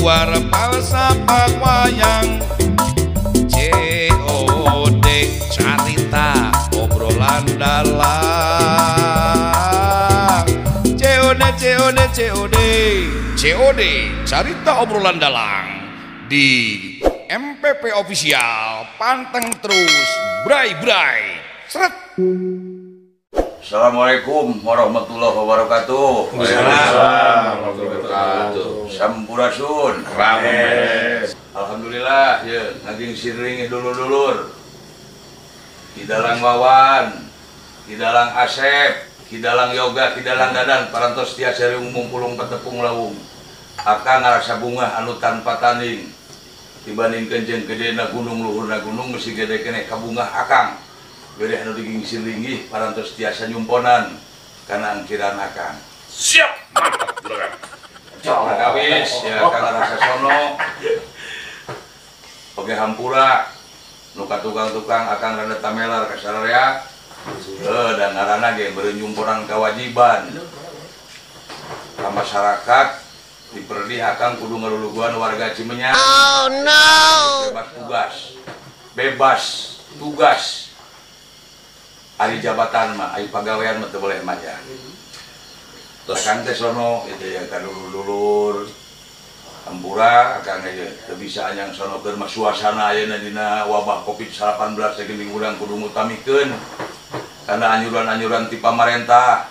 Kaluar palsafah wayang COD carita obrolan dalang COD COD COD COD carita obrolan dalang di MPP Official. Panteng terus bray bray seret. Assalamualaikum warahmatullahi wabarakatuh. Waalaikumsalam warahmatullahi wabarakatuh. Sampurasun. Rampes. Alhamdulillah ya ngaging siring dulur-dulur. Ki Dalang Wawan, Ki Dalang Asep, Ki Dalang Yoga, Ki Dalang Dadan parantos tiasa riung mungpulung patepung lawung. Akang ngarasa bungah anu tanpa tanding. Dibandingkeun jeung gedena gunung luhurna gunung mesti gede keneh kabungah akang. Bere anu diging linggih parantos tiasa nyumponan kana angkiran akang. Siap, mantap juragan. Kawis ya akang rasa sono. Oge hampura nu ka tukang-tukang akang rada tamelar ka sararea. Heuh dan ngaranna ge beureun nyumponan kewajiban. Ka masyarakat diperdih akang kudu ngaluluguan warga Cimenyan. Oh no. Bebas tugas. Bebas tugas. Ari jabatan mah, ari pagawean mah teu boleh mah ya. Terus akang teh sono itu ya ka dulur-dulur. Hampura akang ge teu bisa anyang sono keur mah suasana ayeuna dina wabah Covid-19 teh geuning urang kudu ngutamikeun kana anjuran-anjuran ti pamarentah.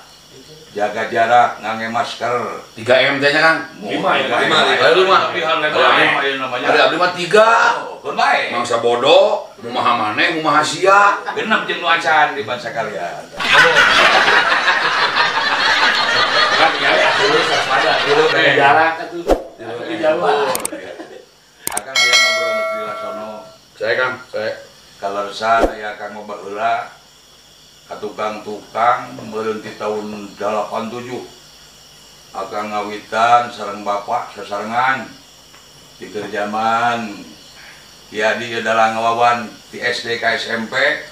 Jaga jarak, ngangge masker. 3M teh nya Kang. 5 ya. 5. Ada abdi mah 3. Keun bae. Mangsa bodoh, mumaha maneh, mumaha sia. Genep jeung nu acan di bangsa kalian. Kan ya atuh waspada. Jarak atuh. Di jauh. Akang aya ngobrol di Lasono. Saya Kang, saya. Kaleresan aya Kang mah baheula ka tukang-tukang meureun ti tahun 87. Akang ngawitan sareng bapak sasarengan di kerjaman Ki Adi ieu Dalang Wawan ti SD ka SMP.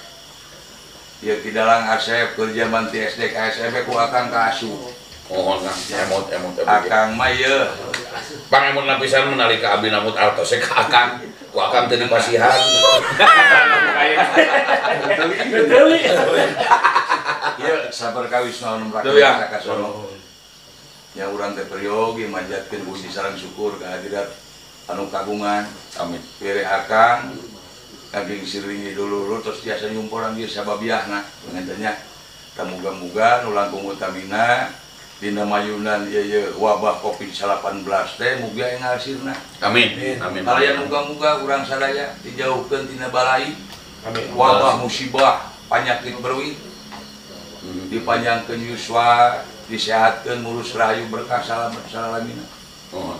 Ieu Ki Dalang Asep kerjaman ti SD ka SMP ku akang ka asup. Oh, Kang, emot emot. Akang mah ieu. Pang emot lapisan menalika abdi namut artos ka akang. Ku akang teu dipasihan. Ieu sabar kawis naon Tuh, ya. ka sono. Ya urang teh peryogi manjatkeun puji sareng syukur ka hadirat anu kagungan. Amin. Bere akang kaging siringi dulur terus tiasa nyumporan ieu sababiahna pangantennya. Muga-muga nu langkung utamina dina mayunan ieu wabah Covid-19 teh mugi aya ngalsirna. Amin. Amin. Kalayan muga-muga urang sadaya dijauhkeun tina balai. Amin. Wabah musibah panyakit berwit dipanjangkeun yuswa, disehatkeun murus rahayu berkah salamet salalamina. Oh,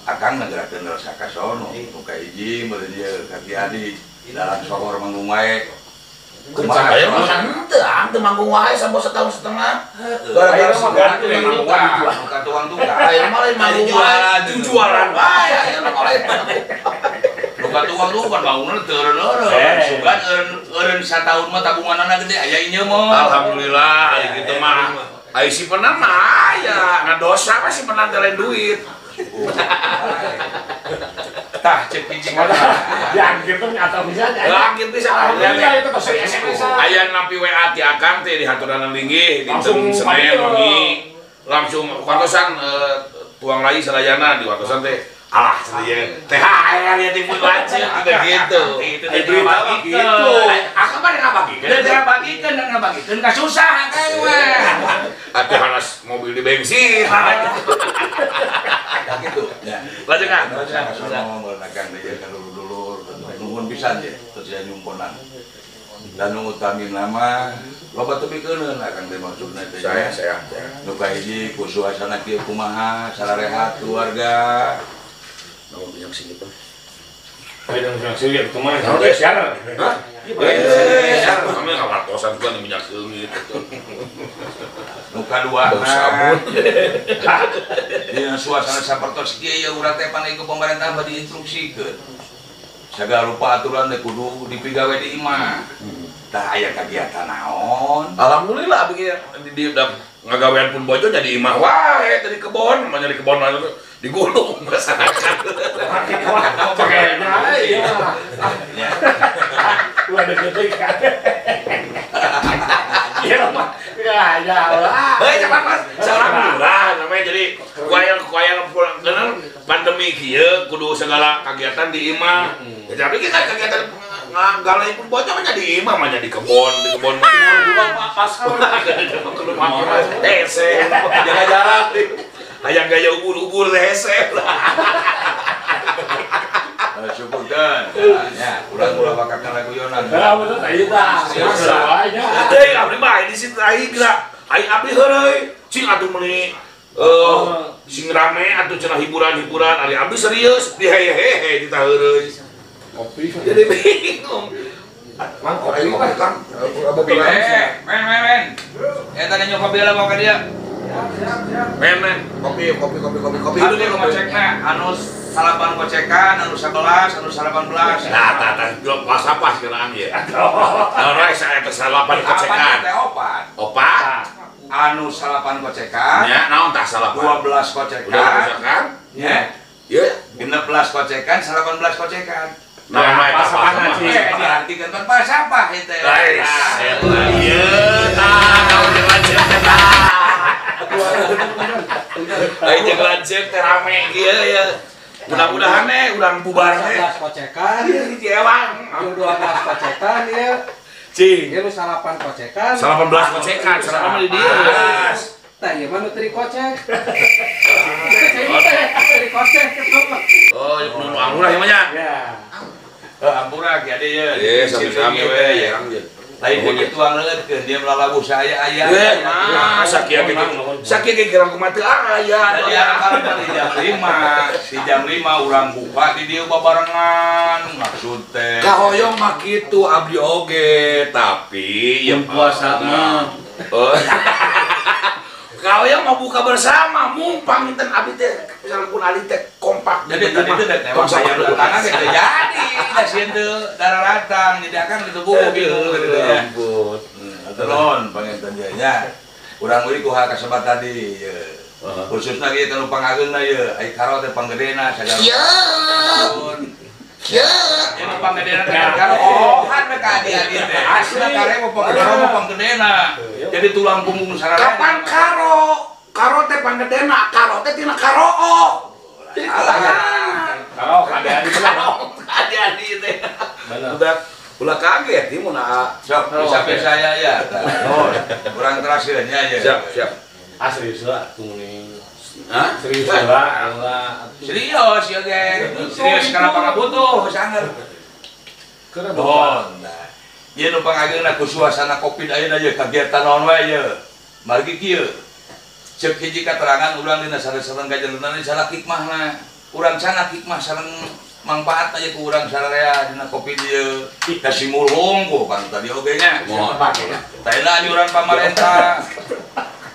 akang ngagerakeun rasa ka sono nu kahiji meureun ieu ka Ki Adi dalam sohor manggung wae. Kumaha aya mah henteu, teu manggung wae sampo setahun setengah. Gara-gara mah ganti manggung wae, ka tukang-tukang. Aya mah lain manggung wae, jualan wae aya mah lain. Nu ka tukang-tukang bangunna teu eureun-eureun. Sugan eureun sataun mah tabunganana gede aya ieu mah. Alhamdulillah ari kitu mah. Ai si penan mah aya, ngadosa mah si penan teh lain duit. Tah cek hiji diangkit atau bisa langit bisa alhamdulillah itu pasti SMS. Aya nampi WA ti akang teh di haturanan linggih dinten Senin wengi langsung wartosan tuang rai sadayana di wartosan teh alah cenah THR ya timbul wajib gitu. Itu teh gitu. Akang mah ngabagikeun. Teu ngabagikeun, ngabagikeun ka susah akang mah. Atuh hanas mobil di bensin. Ya gitu. Ya. Lanjut Kang. Sono meureun teh ka dulur-dulur nuhun pisan ye terus aya nyumponan. Dan nu utamina mah loba teu pikeuneun akang teh maksudna teh. Saya. Nu kahiji ku suasana kieu kumaha sararehat keluarga. Naon minyak sini tuh? Ayo minyak sini itu mah. Siaran. Hah? Kami ngawartosan juga minyak seungit gitu. Nu kadua bau sabun. Dina suasana sapertos kieu ya urang teh pan ku pemerintah bade diinstruksikeun. Sagala rupa aturan teh kudu dipigawe di imah. Tah aya kagiatan naon? Alhamdulillah abdi di ngagawean pun bojo jadi imah wae tadi kebon, mah jadi kebon Digulung masyarakat. Pakainya iya. Ulah deg-degan kan. Iya mah. Ya ya lah. Heuh cepat Mas. Seorang lurah namanya jadi kuayang pulang keun pandemi kieu kudu segala kegiatan di imah. Ya tapi kita kegiatan ngalai pun bocah mah di imah mah di kebon, di kebon mah pas hese jaga jarak. Hayang gaya ubur-ubur hese lah. Syukur dan ya, urang ulah bakatna lagu yonan. Heeh, betul tah tah. Teuing abdi mah di situ aing geura. Aing abdi heureuy, cing atuh meuni sing rame atuh cenah hiburan-hiburan, ari abdi serius dihehehe di heureuy. Kopi. Jadi bingung. Mang kopi mah Kang. Men. Eta nanya kopi lah mau ka dia. Siap. Men. Kopi. Anu dia kocekna, anu 8 kocekan, anu 11, anu 18. Nah, tah pas pas kenaan ieu. Nah, rek saya teh 8 kocekan. Teh opat. Opat? Anu 8 kocekan. Nya, naon tah 8? 12 kocekan. Udah kocekan? Nya. Ieu 16 kocekan, 18 kocekan. Nah, pas pasangan sih. Diartikeun kan pas apa ieu teh. Ieu tah, naon lanceuk teh. Aing jeung lanceuk teh rame kieu ya. Mudah-mudahan eh urang bubar teh. 11 kocekan. Hiji ewang. 12 kocekan ieu. Cing. Ieu nu 8 kocekan. 18 kocekan, 8 mah di dieu. Tah ieu mah nu teu dikocek. Teu dikocek. Oh, nu ampura ieu mah nya. Ya. Heuh, ampura ge ade ieu. Ye, sami-sami we ya Kang. Lain begitu angleutkeun dia melalabuh saya aya. Nah, sakieu ge sakieu ge gerang kumaha teu aya. Tadi arang di jam 5, si jam 5 urang buka di dieu babarengan maksud teh. Kahoyong mah kitu abdi oge, tapi ya puasa mah. Kahoyong mah buka bersama, mumpang inten abdi teh misalkan pun ali teh kompak. Jadi tadi teh dek saya datangan ge teu jadi, da sieun teu dararatang, jadi akang ditubuh bingung gitu ya. Ampun. Turun panginten ye nya. Urang euy ku hal kasebat tadi ye. Khususna ge teh nu pangageungna ye, ai karo teh panggedena sagala. Kieu. Ieu nu panggedena teh karo ohan we ka adi-adi teh. Asli kare mah panggedena mah panggedena. Jadi tulang punggung sararea. Kapan karo? Karo teh panggedena, karo teh tina karoo. Jadi salah. Karo adi-adi bener. Adi-adi teh. Udah ulah kaget ieu mun sok bisa saya ya. Kurang terakhir nya ya. Siap, siap. Ah serius lah atuh nih. Hah? Serius lah. Serius ya ge. Serius kana pangabutuh sangar. Kenapa? Nah. Ieu nu pangageungna ku suasana Covid ayeuna ye kagiatan naon wae ye. Margi kieu. Ceuk hiji katerangan urang dina sareng-sareng kajentenan salah hikmahna. Urang sana hikmah sareng mangpaatna ye ku urang sararea dina Covid ieu. Da simulung ku kan tadi oge nya. Tah anjuran pamarentah.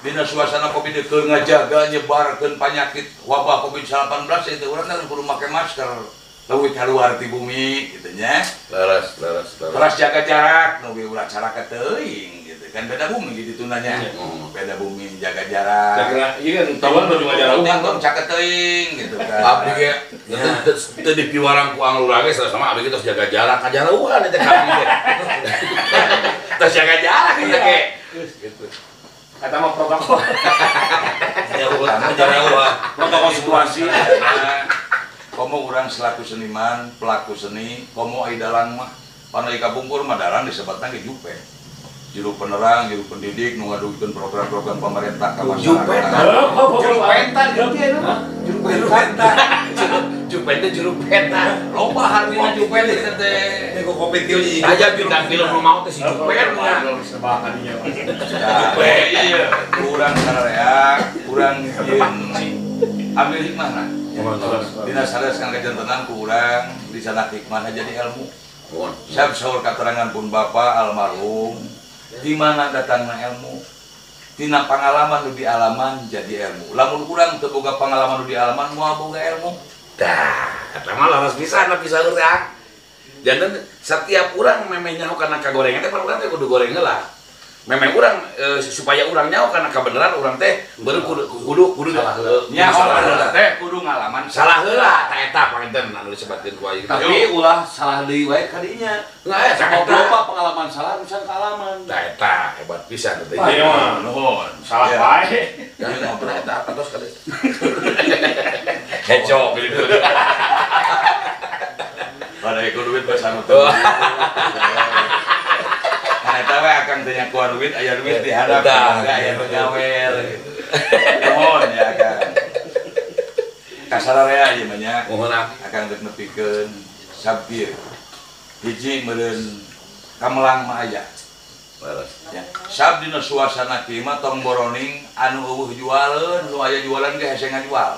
Dina suasana Covid keur ngajaga nyebarkeun panyakit wabah Covid-19 itu urang teh kudu make masker. Leuwih kaluar ti bumi kitu nya. Leres. Teras jaga jarak nu ulah caraka teuing gitu kan beda bumi gitu tunanya. Beda bumi jaga jarak. Jaga ieu kan tawan baju ngajarauhan tong caket teuing gitu kan. Abdi ge teu dipiwarang ku anglurah ge sama abdi ge tos jaga jarak kajarauhan eta kami teh. Tos jaga jarak ieu ge. Gitu. Kata mah protokol. Jauh. Protokol situasi. Komo urang selaku seniman, pelaku seni, komo ai dalang mah panai kapungkur mah dalang disebutna ge jupe. Juru penerang, juru pendidik nu ngadugikeun program-program pemerintah ka masyarakat. Juru penta gitu ya mah. Juru penta. Jupe teh juru penta. Loba hartina jupe teh teh. Ku kopi teu aja bintang film nu mau teh si jupe mah. Jupe ieu urang sararea, urang jeung ambil hikmahna. Dina sanes kang kajantenan ku urang di sana hikmahna jadi ilmu. Siap saur katerangan pun bapa almarhum di mana datangna ilmu? Tina pangalaman nu dialaman jadi ilmu. Lamun urang teu boga pangalaman nu dialaman moal boga ilmu. Tah, eta mah leres pisan bisa urang. Janten setiap urang memeh nyaho kana kagorengan teh urang teh kudu goreng heula. Memang urang supaya urang nyaho kana kabeneran urang teh baru kudu kudu nyaho teh kudu ngalaman salah heula ta eta panginten anu disebatkeun ku aing. Tapi ulah salah deui wae ka dinya. Nah, eta loba pengalaman salah bisa kaalaman. Tah eta hebat pisan teh. Iya nuhun. Salah wae. Ya eta atos kali. Hejo gitu. Pada ikut duit basanu teh. Eta we akang teh nyakuan duit, aya duit diharap, aya nu nyawer gitu. Nuhun ya akang. Kasararea ieu mah nya. Nuhun akang geus nepikeun sabir. Hiji meureun kamelang mah aya. Ya. Sab dina suasana kieu mah tong boroning anu eueuh jualeun, nu aya jualan ge hese ngajual.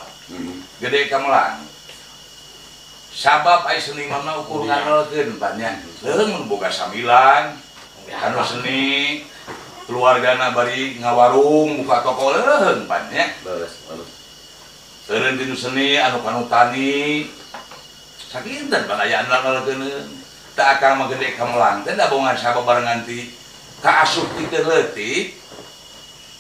Gede kamelang. Sabab aya seniman mah ukur ngandelkeun pan nya. Leuheung mun boga samilan anu seni keluargana bari ngawarung buka toko leuheung pan nya. Leres, leres. Leureun dinu seni anu kanu tani sakinten pan aya anu ngandelkeun. Teu akang mah gede kamelang teh da bongan sabab barengan ti kaasup ti teu leutik.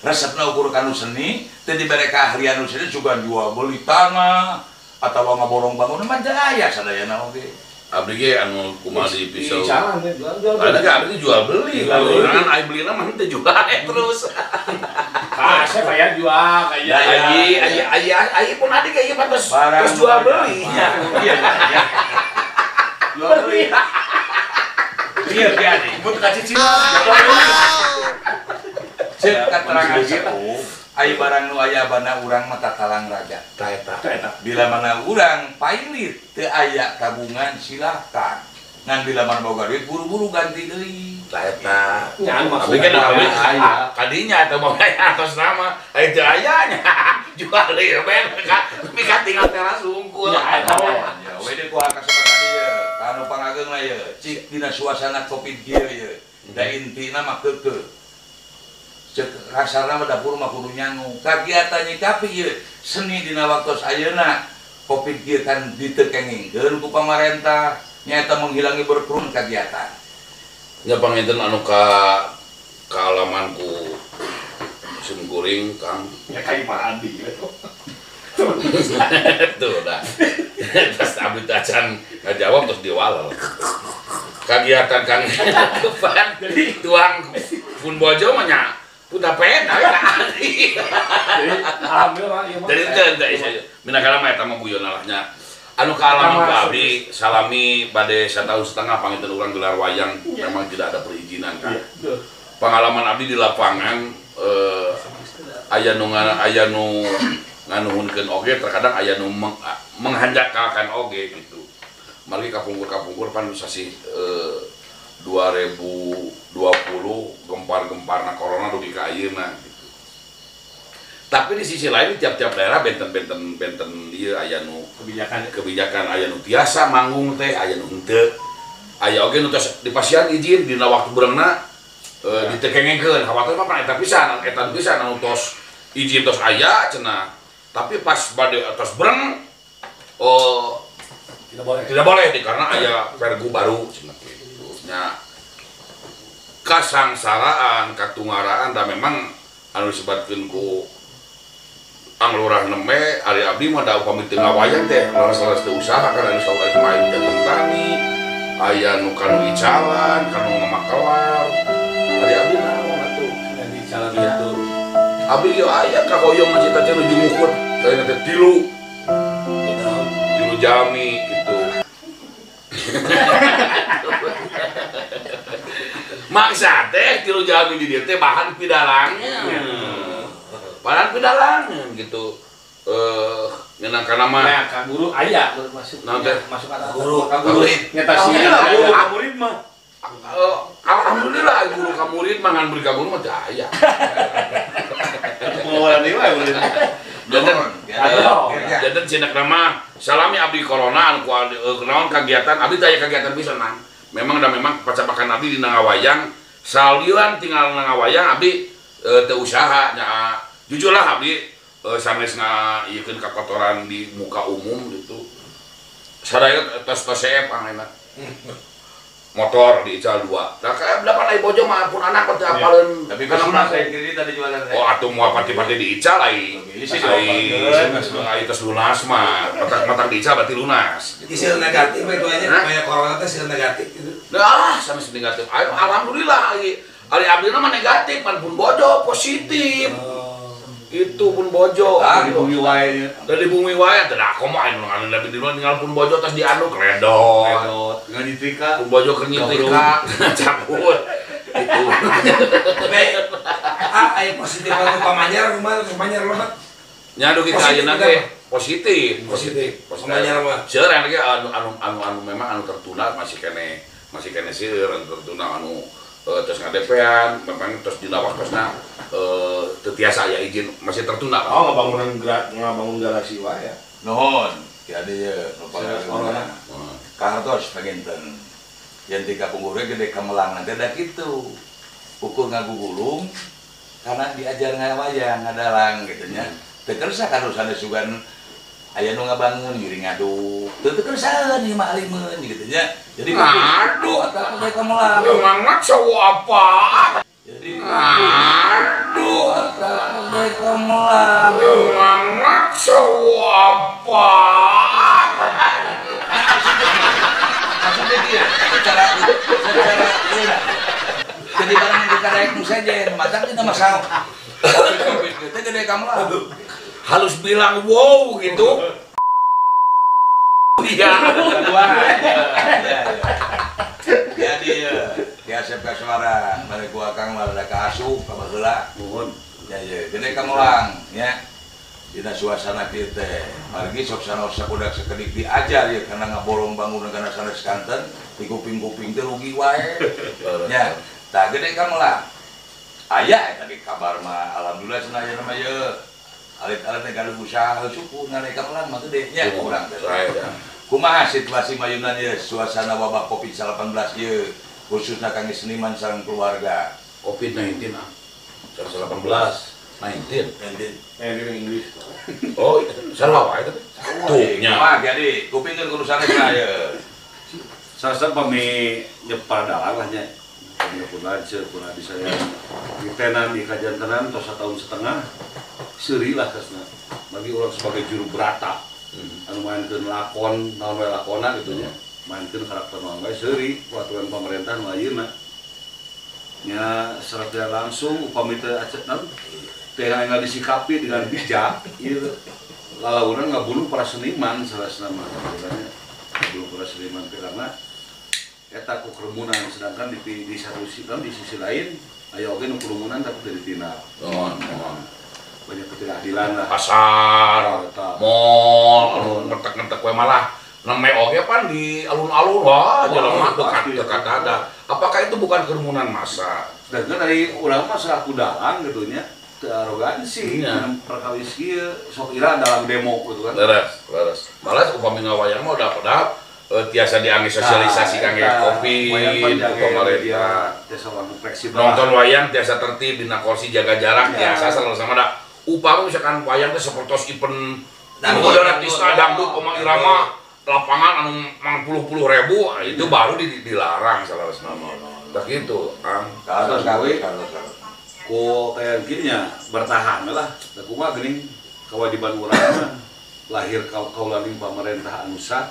Resepna ukur kanu seni teu dibere keahlian nu seni juga jual beli tanah atawa ngaborong bangunan mah teu aya sadayana oge. Abdi ge anu kumaha di pisau. Jual ada ge abdi jual beli. Kan ai belina mah henteu jual terus. Kasep aya jual aya. Ai ai ai pun adi ge ieu mah terus jual beli. Iya. Jual beli. Iya ge adi. Mun ka cicil. Ceuk katerangan sepuh, ai barang nu aya bana urang mah tatalang raja. Ta eta. Bila mana urang pailit teu aya tabungan silahkan. Ngan bila mana boga duit buru-buru ganti deui. Ta eta. Nya anu maksudna kan abdi kadinya atau mau aya atos nama, ai teu aya nya. Jual deui ben tapi ka tinggal teras hungkul. Ya eta we. Ya we deui ku kasempatan ieu. Kanu pangageung ieu, cik dina suasana Covid kieu ieu. Da intina mah keukeuh. Cek rasana mah dapur mah kudu nyangu. Kagiatan nyikapi ieu seni dina waktos ayeuna Covid kieu kan ditekengingkeun ku pamarentah nyaeta menghilangi berkerumun kagiatan. Nya panginten anu ka kaalaman ku sim kuring Kang. Nya ka imah adi we. Tuh dah. Terus abdi acan ngajawab terus diwalel. Kagiatan Kang kepan tuang pun bojo mah nya udah pena ka adi. Jadi alhamdulillah ieu mah. Jadi teu minangkana mah eta mah guyon lah nya. Anu kaalaman ku abdi salami bade satahun setengah panginten urang gelar wayang memang tidak ada perizinan kan. Pengalaman abdi di lapangan aya nu nganuhunkeun oge terkadang aya nu menghanjakalkan oge gitu. Margi kapungkur-kapungkur pan sasih 2020 gempar-gemparna corona dugi ka ayeuna gitu. Tapi di sisi lain tiap-tiap daerah benten-benten ieu aya nu kebijakan aya nu tiasa manggung teh aya nu henteu. Aya oge nu tos dipasihan izin dina waktu beurangna ditekengengkeun. Hawatir mah pan eta pisan, eta pisan anu tos izin tos aya cenah. Tapi pas bade tos beurang tidak boleh di karena aya pergu baru cenah kitu. Nya kasangsaraan, katungaraan da memang anu disebatkeun ku Anglurah neme ari abdi mah da upami teu ngawayang teh leres-leres teu usaha kan anu saur aya main jantung tani, aya nu kanu icalan, kanu ngamakelar. Ari abdi naon atuh? Dan icalan itu. Abdi ge aya kahoyong mah cita-cita nu jungukut, saya teh tilu. Tilu jami gitu. Maksa teh tilu jami di dieu teh bahan pidalangnya. Bahan pidalangan gitu. Ngenangkan nama. Nah, ka guru aya masuk. Naon teh? Masuk ka guru. Ka guru. Nyata sih. Guru ka murid mah. Alhamdulillah guru ka murid mah ngan beri ka guru mah teu aya. Pengeluaran deui wae murid. Janten cinak nama salami abdi corona anu ku naon kagiatan abdi teh aya kagiatan pisan nang. Memang da memang pacapakan abdi dina ngawayang salian tinggal ngawayang abdi teu usaha nya. Jujur lah abdi sanes ngaieukeun kakotoran di muka umum gitu. Sadaya tos-tos seep ayeuna. Motor diical 2. Nah, kayak dapat ai bojo mah pun anak teu apaleun. Tapi kan lunas saya kredit tadi jualan teh. Oh, atuh moal pati-pati diical ai. Ai tos lunas mah. Matak diical berarti lunas. Hasil negatif itu aja, kayak corona teh hasil negatif gitu. Nah, sama negatif. Ayo alhamdulillah ai. Ari abdi mah negatif, pan pun bojo positif. Itu pun bojo. Ah, di bumi wae. Dari bumi wae teh da komo anu anu lebih duluan tinggal pun bojo tos dianu kredot. Kredot, nganyitrika. Pun bojo keur nyitrika, cabut. Itu. Baik. Ah, aya positif anu pamanyar kumaha pamanyar loba. Nya dugi ka ayeuna teh positif, positif. Pamanyar mah. Seueur ge anu anu anu anu memang anu tertunda masih kene seueur anu tertunda anu terus ngadepean, memang terus dina waktosna teu tiasa aya izin masih tertunda. Oh, ngabangun garasi wae ya. Nuhun, ki ade ye nu pangarona. Kahartos panginten. Yen ti kapungkur gede kamelang teh da kitu. Ukur ngagugulung karena diajar ngawayang ngadalang gitu nya. Teu kersa karusana sugan aya nu ngabangun ngiring ngaduk. Teu kersa ieu mah alimeun gitu nya. Jadi aduh, eta teh kamelang. Semangat sawo apa? Jadi aduh, eta teh kamelang. Semangat sawo apa? Maksudnya dia secara jadi barang yang kita naik saja, matang kita masalah. Itu gede kamelang. Halus bilang wow gitu. Iya. Jadi ya, di suara, balik gua kang malah ada kaasup, ka baheula. Nuhun. Ya ya, gede kamelang ya. Dina suasana kieu teh, margi sok sanaos sakudak sakedik diajar ya karena ngabolong bangunan kana sanes kanten, di kuping-kuping teh rugi wae. Ya, tah gede kamelang. Aya eta ge kabar mah alhamdulillah cenah aya mah ye. Alit-alit teh gaduh usaha syukur ngan kamelang mah gede nya kurang teh. Kumaha situasi mayunan ye suasana wabah Covid-19 ye khususna kangge seniman sareng keluarga. Covid-19 ah. 19 19. 19 Inggris. Oh, sarua wae teh. Tuh nya. Kumaha jadi kupingkeun kudu sanes lah ye. Sasa pami nyepar dalang lah nya. Pami pun lanceuk pun abdi saya ditenan di kajantenan tos 1,5 tahun seuri lah kasna. Bagi orang sebagai juru brata. Anu mainkeun lakon, naon wae lakona gitu nya. Mainkeun karakter naon wae seuri peraturan pemerintah nu ayeuna. Nya secara tidak langsung upami teu acet naon teh enggal disikapi dengan bijak ieu lalaunan ngabunuh para seniman salasna mah aturannya. Ngabunuh para seniman teh karena eta ku kerumunan sedangkan di satu sisi di sisi lain aya oge nu kerumunan tapi teu ditindak. Banyak ketidakadilan lah. Pasar, mall, anu ngetek-ngetek we malah neme oge pan di alun-alun wah jelema dekat ada. Apakah itu bukan kerumunan massa? Sedangkan dari urang mah selaku dalang gitu nya teu arogansi perkawis kieu sok ira dalam demo gitu kan. Leres, leres. Malah upami ngawayang mah udah pedap tiasa diangge sosialisasi kangge Covid, pemerintah nonton wayang tiasa tertib dina kursi jaga jarak tiasa selalu sama da. Upami misalkan wayang teh sapertos event moderatista dangdut Oma Irama lapangan anu mangpuluh-puluh ribu itu baru dilarang salah satu. Tak gitu, Kalau gawe ku kayak gini nya bertahan lah. Da kumaha geuning kewajiban urang mah lahir kaulaning pamarentah anu sah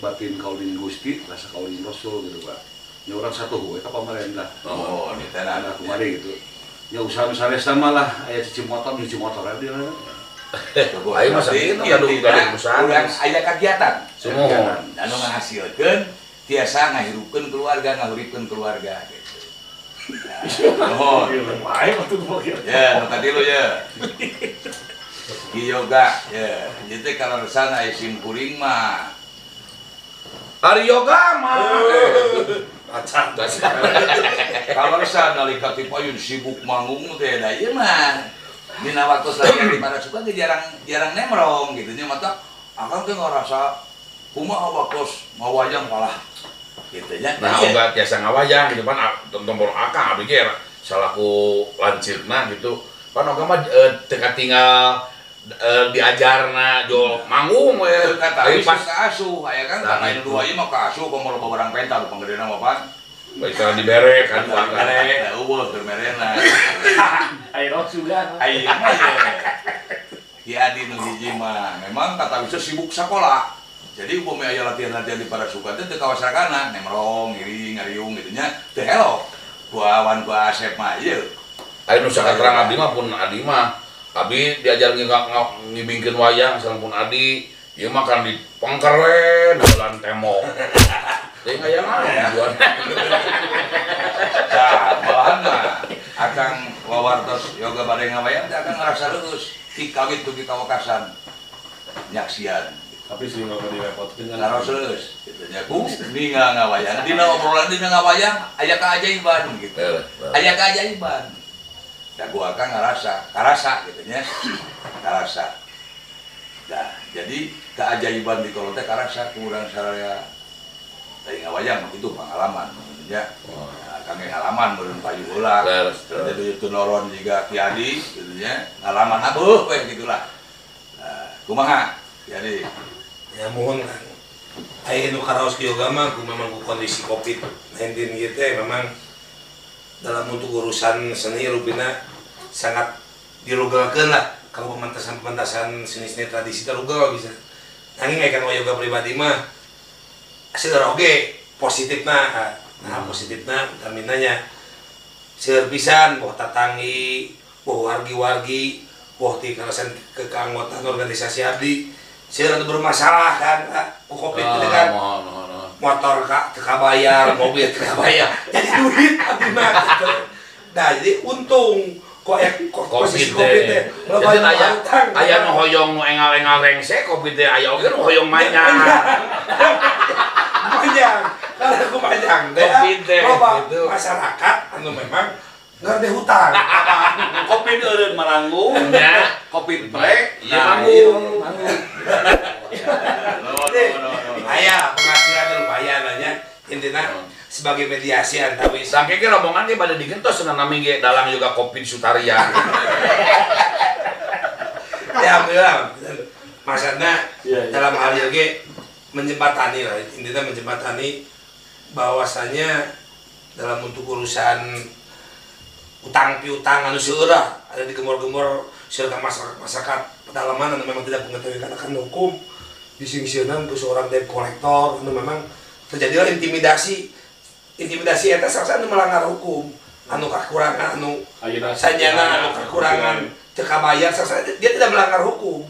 batin kauling Gusti, rasa kauling Rasul gitu Pak. Nya urang satu we ka pamarentah. Oh, di tanah kumaha gitu. Nya usaha misalnya sama lah aya cuci motor, nyuci motor dia lah. Ayo masa itu gaduh usaha. Urang aya kagiatan. Sumuhun. Anu ngahasilkeun tiasa ngahirupkeun keluarga, ngahuripkeun keluarga gitu. Nuhun. Wae atuh mah. Ya, nu katilu ya. Ki yoga ya. Ieu teh kaleresan aya simkuring mah. Ari yoga mah. Acan. Kaleresan nalika ti payun sibuk manggung teh da ieu mah. Dina waktu lagi di para suka ge jarang nemrong gitu nya mata akang teh ngarasa kumaha waktos ngawayang kalah gitu nya. Nah, oga tiasa ngawayang gitu pan tombol akang abdi ge salaku lancirna gitu. Pan oga mah teu katinggal Diajarna jol manggung we. Tapi pas kaasuh aya kan karena nu dua ieu mah kaasuh komo loba barang penta nu panggedena mah pan. Baik dibere kan dibere. Da eueuh keur merena. Ayo juga. Ayo mah ye. Ki Adi nu hiji mah memang kata bisa sibuk sakola. Jadi upami aya latihan-latihan di Parasukan teh teu kawasakana nemrong, ngiring, ngariung gitu nya teu helok. Ku Awan ku Asep mah ieu. Aya nu sakaterang abdi mah pun Adi mah abi diajar ngibingkeun wayang sareng pun Adi, ieu mah kan dipengker we dalan tembok. Teu ngayang naon. Tah, malahan mah akang wawartos yoga bade ngawayang teh akang ngarasa leueus ti kawit dugi ka wekasan nyaksian. Tapi sering ngapa direpotkeun kan. Ngarasa leueus kitu nya ku ningal ngawayang dina obrolan dina ngawayang aya kaajaiban gitu. Aya kaajaiban. Da gua akang ngarasa, karasa gitu nya. Karasa. Nah, jadi keajaiban di kolot teh karasa ku urang saraya. Tadi ngawayang itu pengalaman nya. Kang ngalaman meureun payu heula. Jadi itu noron jiga Ki Adi gitu nya. Ngalaman abeuh we gitulah. Nah, kumaha Ki Adi? Ya mohon Kang. Aya nu karaos ki yoga mah ku memang ku kondisi Covid-19 ieu teh memang dalam untuk urusan seni rupina sangat dirugelkeun lah kalau pementasan-pementasan seni-seni tradisi terugel bisa. Nanging aya kan yoga pribadi mah seueur oge positifna. Nah, positifna utamina nya seueur pisan boh tatanggi, boh wargi-wargi, boh ti kalasan keanggotaan organisasi abdi seueur anu bermasalah kan ku Covid teh kan. Motor ka teu kabayar, mobil teu kabayar. Jadi duit abdi mah gitu. Nah, jadi untung kok aya posisi Covid teh. Jadi aya nu hoyong nu engal-engal rengse Covid teh aya oge nu hoyong manyang. Manyang. Kalau aku manyang teh loba masyarakat anu memang ngerti hutang. Covid eureun maranggung, Covid prek, ya manggung. Aya penghasilan lumayan nya intina sebagai mediasi antawis. Sangke ge rombongan ge bade digentos cenah nami ge dalang juga Covid Sutaria. Ya alhamdulillah. Maksudna dalam hal ieu ge menjembatani lah, intinya menjembatani bahwasanya dalam untuk urusan utang piutang anu seueur ada di gemor-gemor seueur ka masyarakat pedalaman anu memang tidak mengetahui akan hukum disingsieunan ku seorang debt collector anu memang terjadilah intimidasi eta salah anu melanggar hukum anu kakurangan anu sanyana anu kakurangan teu kabayar salah dia tidak melanggar hukum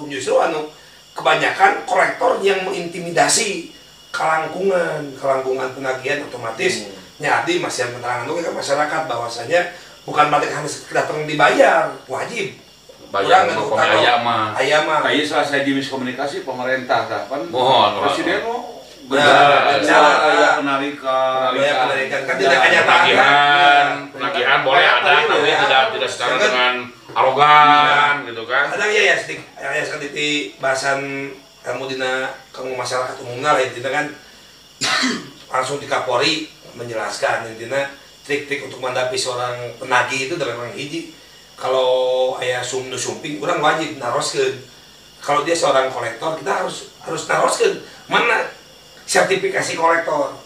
justru anu kebanyakan kolektor yang mengintimidasi kelangkungan penagihan otomatis nyadi masih yang keterangan oke ke masyarakat bahwasanya bukan berarti harus datang dibayar wajib bayar mah mah aya mah aya salah sahiji miskomunikasi pemerintah tah pan presiden mah benar penarikan kan tidak kenyataan penagihan boleh ada tapi tidak secara dengan arogan gitu kan kadang ya sedikit ya sedikit di bahasan kamu dina kamu masyarakat umumnya lah intinya kan langsung di Kapolri menjelaskan intinya trik-trik untuk menghadapi seorang penagih itu udah memang hiji. Kalau ayah sumnu sumping kurang wajib naroskeun. Kalau dia seorang kolektor kita harus naroskeun mana sertifikasi kolektor.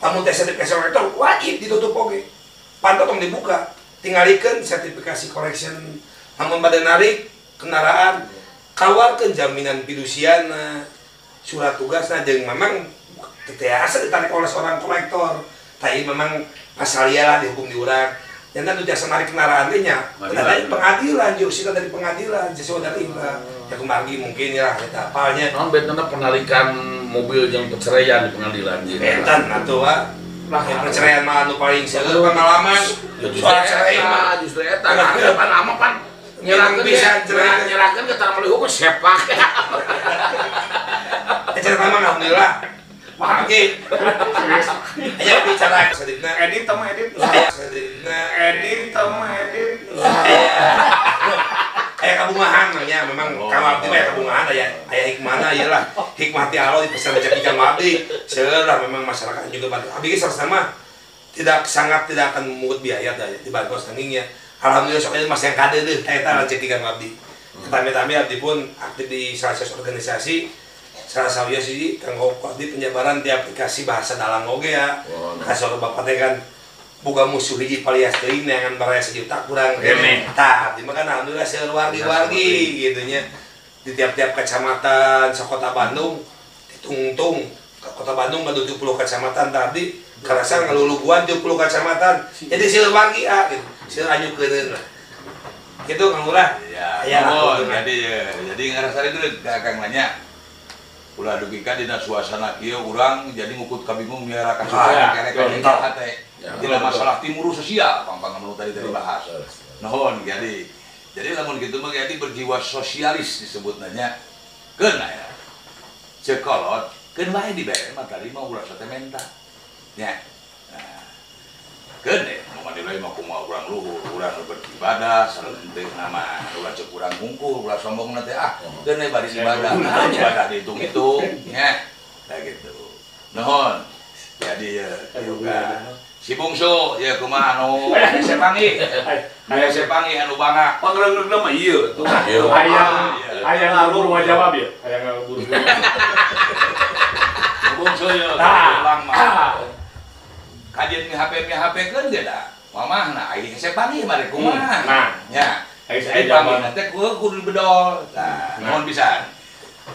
Lamun teh sertifikasi kolektor wajib ditutup oge. Panto tong dibuka, tinggalikeun sertifikasi collection. Lamun bade narik kendaraan kawarkeun jaminan fidusiana, surat tugasna jeung memang teu ditarik oleh seorang kolektor. Tapi memang pasal lah dihukum di urang. Jangan tuh jasa narik kendaraan teh nya. Dari pengadilan, jurusita dari pengadilan, sesuai dari lah. Ya kumargi mungkin ya eta apalnya. Naon bentena penarikan mobil jeung perceraian di pengadilan jeung. Benten atuh wa. Lah perceraian mah anu paling seueur pengalaman. Soal cerai mah justru eta. Pan lama pan nyerahkeun bisa cerai nyerahkeun ke tanah melalui hukum sepak. Cerita mah alhamdulillah. Wah, oke. Ayo bicara sedikitna. Edit sama edit. Sedikitna. Edit sama edit. Aya kabungahan nya memang ka abdi mah kabungahan aya hikmahna ieu lah. Hikmah ti Allah dipesan rezeki ka abdi. Seueur lah memang masyarakat juga bantu. Abdi ge sama tidak sangat tidak akan memungut biaya dah dibantu nanging ya. Alhamdulillah sok masih yang kade deh eta rezeki ka abdi. Tami-tami abdi pun aktif di salah satu organisasi salah satu sih kanggo abdi penyebaran di aplikasi bahasa dalang oge ya. Kasor bapak teh kan boga musuh hiji palias teuing neangan baraya sejuta kurang kene. Tah, abdi mah kan alhamdulillah seueur wargi-wargi gitu nya. Di tiap-tiap kecamatan sakota Bandung ditungtung ke Kota Bandung ke 70 kecamatan tadi kerasa ngeluluguan 70 kecamatan. Jadi seueur wargi ah gitu. Seueur anyukeun lah. Gitu Kang Lurah. Ya, ya, jadi ngarasa itu Kang nanya. Ulah dugi ka dina suasana kieu urang jadi ngukut kabingung miara kasus kerek hate. Dina masalah timur sosial pang-pang nu tadi dibahas. Nuhun jadi. Jadi lamun kitu mah jadi berjiwa sosialis disebutna nya. Keun aya. Ceuk kolot keun wae dibere mah tadi mah ulah teh menta. Nya. Nah. Keun deh, mun nilai mah kumaha urang luhur, urang beribadah sareng teu nama ulah ceuk urang hungkul, ulah sombong teh ah. Keun we bari ibadah, nah, ibadah dihitung-hitung nya. Nah gitu. Nuhun. Jadi ya si bungsu ya kumaha anu hese panggih. Hese panggih anu bangga. Pangreungreungna mah ieu tuh. Hayang hayang ngaburu ngajawab ya. Hayang ngaburu. Bungsu ya ulang mah. Kajian mi HP-keun ge da. Mamahna ai hese panggih mah rek kumaha. Nah, nya. Hese panggih teh kudu dibedol. Tah, nuhun pisan.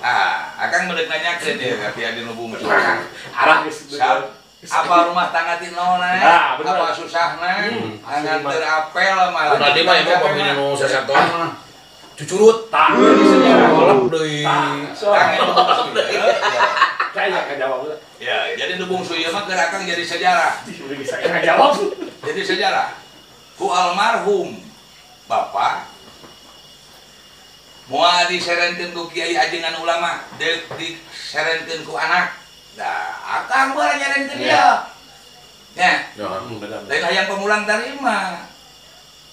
Ah, akang medeuk nanyakeun ieu ka Ki Adi nu bungsu. Arah geus. Apa rumah tangga ti nolna? Apa susahna? Angan teu apel malah. Tadi mah emang pamili nu sasaton mah. Cucurut. Tah, jadi sejarah kolep deui. Tah, saya jawab. Ya, jadi nu bungsu ieu mah keur akang jadi sejarah. Saya jawab. Jadi sejarah. Ku almarhum bapak moal diserenkeun ku kiai ajengan ulama, deuk diserenkeun ku anak. Nah, akang bae nyarenkeun ieu. Nya. Lain hayang pemulang tarima.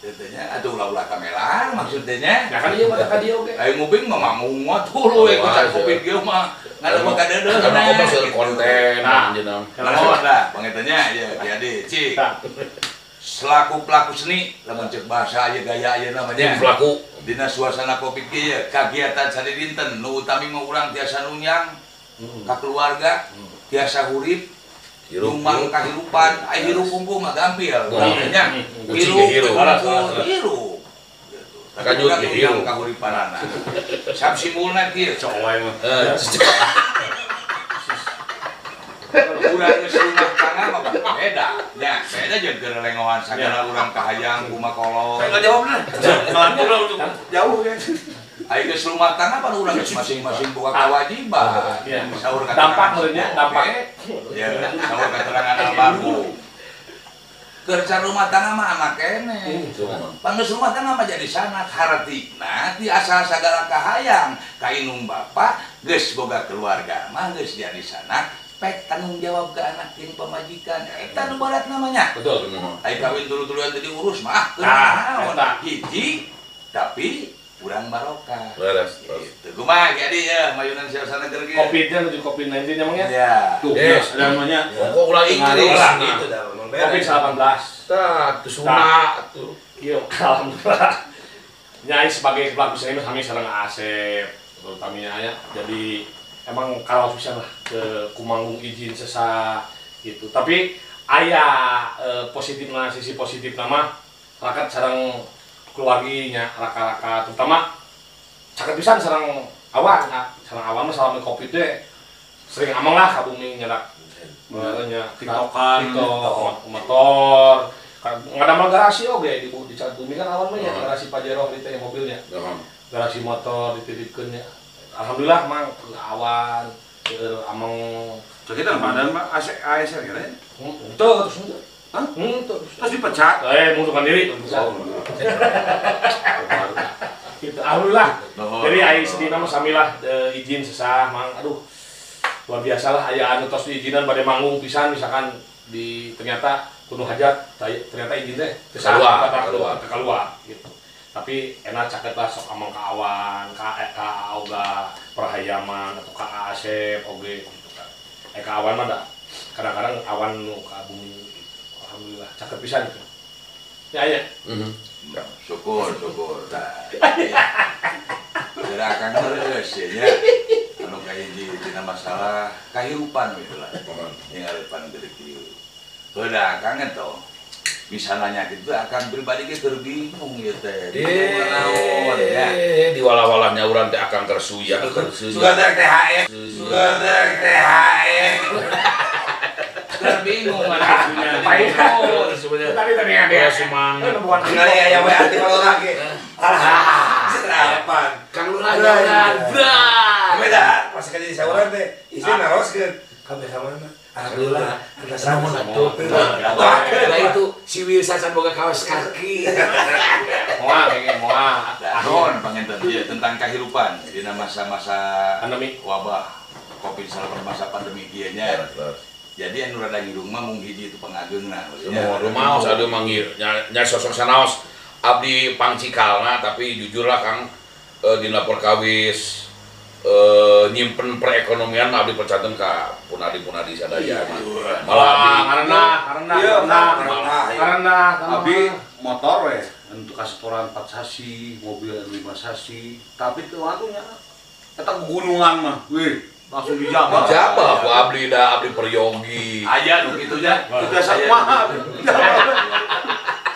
Teu nya atuh ulah-ulah kamelar maksudnya nya. Ya kan ieu mah ka dieu oge. Ayo nguping mah mangungot hulu we ku Covid kieu mah. Ngadeg ka deudeuh. Karena kok seueur konten anjeunna. Nuhun lah pangetan nya ieu Ki Adi. Cik. Selaku pelaku seni lamun ceuk bahasa ieu gaya ieu namanya. Pelaku dina suasana Covid kieu kagiatan sadidinten nu utami mah urang tiasa nunyang ka keluarga, tiasa hurip, nyumbang kahirupan, ai hirup unggul mah gampil, nya. Hirup, hirup. Kanyut ge hirup kahuripanana. Sab simulna kieu. Cok wae mah. Urang geus rumah tangga mah beda. Nya, beda jeung keur lengohan sagala urang kahayang kumaha kolot. Saya enggak jawab lah. Ngelantur lah untuk jauh ya. Ayo geus rumah tangga pan urang geus masing-masing boga kewajiban. Saur dampak meureunnya, dampak. Ya, saur keterangan almarhum. Kerja rumah tangga mah anak keneh. Panggeus rumah tangga mah jadi sanak hartina ti asal sagala kahayang ka indung bapa geus boga keluarga mah geus jadi sanak pek tanggung jawab ke anak jeung pamajikan. Eta nu barat namanya. Betul. Ai kawin tulu-tuluan teu diurus mah ah naon hiji tapi urang barokah. Beres. Gitu. Kumaha jadi ya mayunan suasana keur kieu. Covid-nya menuju Covid-19 emang ya? Iya. Tuh, ada namanya. Kok ulah Inggris gitu dah memang beres. Covid-19. Tah, tuh sunah tuh. Ieu alhamdulillah. Nyai sebagai pelaku seni kami sareng Asep, terutamanya ya. Jadi emang kalau bisa lah ke kumanggung izin sesa gitu. Tapi aya positifna sisi positif nama rakyat sareng keluarginya raka-raka terutama caket pisan sareng awan, nah, sareng awan mah selama Covid teh sering amang lah ka bumi nyerak nya TikTokan, TikTok, motor, ngadamel garasi oge di cat bumi kan awan mah ya garasi Pajero di teh mobilnya. Garasi motor dititipkeun nya. Alhamdulillah mang awan seueur amang Sakit badan mah ASR kira ya? Henteu terus henteu. Hah? Terus Terus dipecat? Mengundurkan diri. Gitu, alhamdulillah. Jadi ai sedihna mah samilah izin sesah mang. Aduh. Luar biasa lah aya anu tos diizinan bade manggung pisan misalkan di ternyata kudu hajat ternyata izin teh teu keluar gitu. Tapi enak caket lah sok amang ka awan, ka Oga Prahayaman atau ka Asep oge gitu kan. Ka awan mah da kadang-kadang awan nu ka bumi gitu. Alhamdulillah caket pisan gitu. Ya ya. Syukur, syukur. Nah, Gerakan terus ya. Anu kahiji dina masalah kahirupan we lah. Yang ngarepan gede kieu. Heuda akang eta bisa nanya gitu akan pribadi ge keur bingung ieu teh. Naon ya. Di wala-walanya urang teh akang keur suya, keur suya. Sugan teh THR. Sugan teh THR. Keur bingung mana. Tadi tadi ada semangat. Ngali aya we ati kalau lagi. Alah, serapan. Kang Lurah jalan. Beda, pas ka jadi sauran teh, istri naroskeun. Kabeh ka mana? Alhamdulillah, atas Nuhun atuh. Lah itu si Wilsa can boga kaos kaki. Moal kayaknya moal. Nuhun panginten ieu tentang kahirupan dina masa-masa pandemi wabah Covid-19 masa pandemi kieu nya. Jadi anu rada ngirung mah mung hiji itu pangageungna. Semua rumaos aduh manggil nya sosok sanaos abdi pangcikalna tapi jujurlah Kang dina perkawis nyimpen perekonomian abdi percanten ka punadi-punadi sadaya. Malah abdi karena abdi motor we untuk kasetoran 4 sasi, mobil 5 sasi, tapi teu atunya eta gunungan mah wih langsung dijabah. Dijabah ku abdi da abdi peryogi. Aya nu kitu nya. Teu biasa kumaha.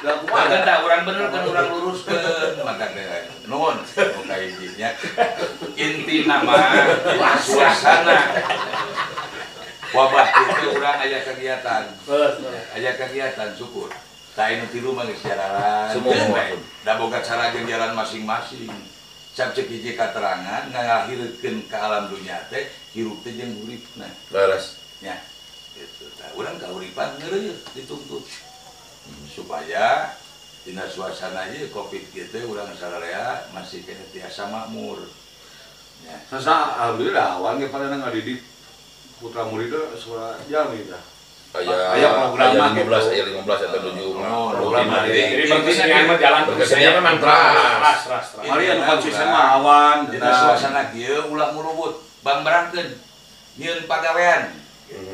Da kumaha. Kan da urang bener kan urang luruskeun maka teh. Nuhun nu kahiji nya. Intina mah suasana wabah itu urang aya kegiatan. Aya kegiatan syukur. Tah anu tilu mah geus jaralan. Semua. Da boga cara jeung jalan masing-masing. Cap cek hiji katerangan ngalahirkeun ka alam dunya teh hirup teh jeung uripna. Leres. Nya. Gitu tah urang kahuripan ngeureuyeuh dituntut. Supaya dina suasana ieu Covid kieu teh urang sararea masih keneh tiasa makmur. Nya. Sasa alhamdulillah awan ge pada ngadidik putra murid suara jalmi tah. Aya program 15 aya 15 atau 7 program. Jadi berkesenian mah jalan berkesenian memang teras. Mari anu konsisten mah awan dina suasana kieu ulah murubut bangbarangkeun nyieun pagawean.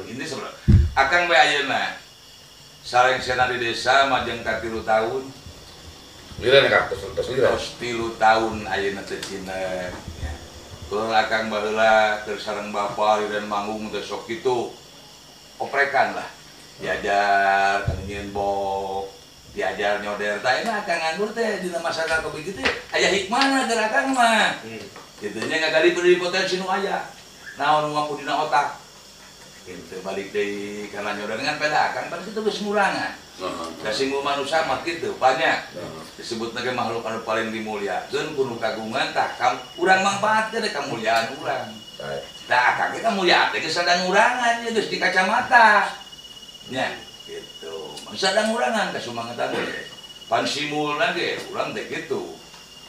Ini sebenarnya akang we ayeuna sarengsena di desa majeng ka 3 tahun. Lira Kang, tos lira. Tos 3 tahun ayeuna teh cina. Keur akang baheula keur sareng bapa liren manggung teh sok kitu. Oprekan lah, diajar kan nyieun bok, diajar nyoder. Tah enak akang nganggur teh dina masyarakat kopi kitu aya hikmahna keur akang mah. Kitu nya ngagali beri potensi nu aya. Naon nu mampu dina otak. Kitu balik deui kana nyoder ngan peda akang pan kitu geus ngurangan. Da singgung manusia mah kitu banyak. Disebutna ge makhluk anu paling dimuliakeun kudu kagungan tah urang mangpaatkeun kamuliaan urang. Tah akang ge kamuliaan teh geus sadang ngurangan nya geus di kacamata. Nya gitu. Sadang ngurangan kasumangetan ge. Pan simulna ge urang teh kitu.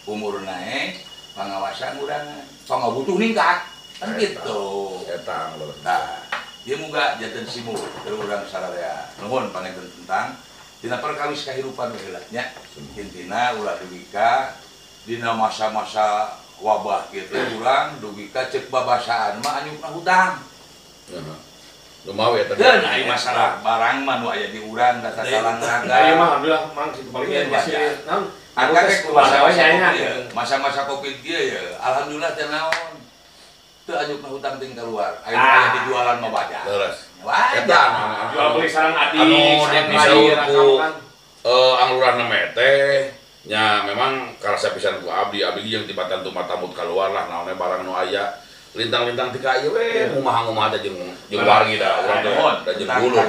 Umur naik, pangawasan ngurangan. Pangabutuh ningkat. Kan kitu. Eta tah. Ieu muga janten simul keur urang sararea. Nuhun panginten tentang dina perkawis kahirupan we heula nya. Intina ulah dugi ka dina masa-masa wabah kitu urang dugi ka ceuk babasaan mah anyukna hutang. Heeh. Lumawe eta. Deun aya masalah barang mah nu aya di urang data talang raga. Ieu mah alhamdulillah mang kitu paling masih naon. Akang ge masa-masa Covid kieu ya alhamdulillah teh naon. Teu anyukna hutang ting keluar. Aya aya dijualan mah wajar. Leres. Wajar. Jual beli sareng adik, anu sareng disaur ku anglurahna meh teh nya memang karasa pisan ku abdi, abdi jeung tibatan tumatamut keluar lah naonnya barang nu aya lintang-lintang ti ka ieu we ngumaha-ngumaha teh jeung jeung wargi da urang teh da jeung dulur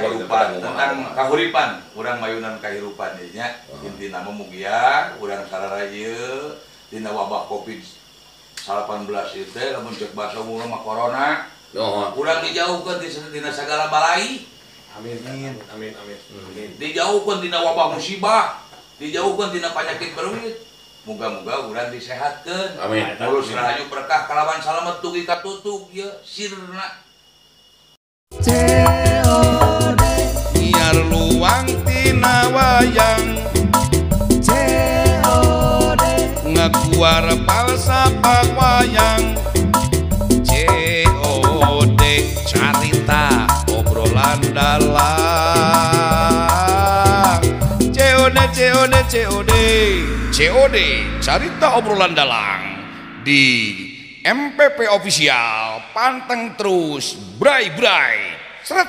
tentang kahuripan urang mayunan kahirupan ieu nya intina mah mugia urang sararea ieu dina wabah Covid-19 ieu teh lamun ceuk basa umumna mah corona urang dijauhkeun dina sagala balai. Amin amin amin amin. Dijauhkeun dina wabah musibah, dijauhkeun tina penyakit beruit. Moga-moga urang disehatkeun. Amin. Mulus rahayu berkah kalawan salamet dugi katutug ieu sirna. COD nyiar luang tina wayang. COD ngakuar palsafah wayang. COD carita obrolan dalang. COD COD COD COD carita obrolan dalang. di MPP Official. Panteng terus, bray bray, seret.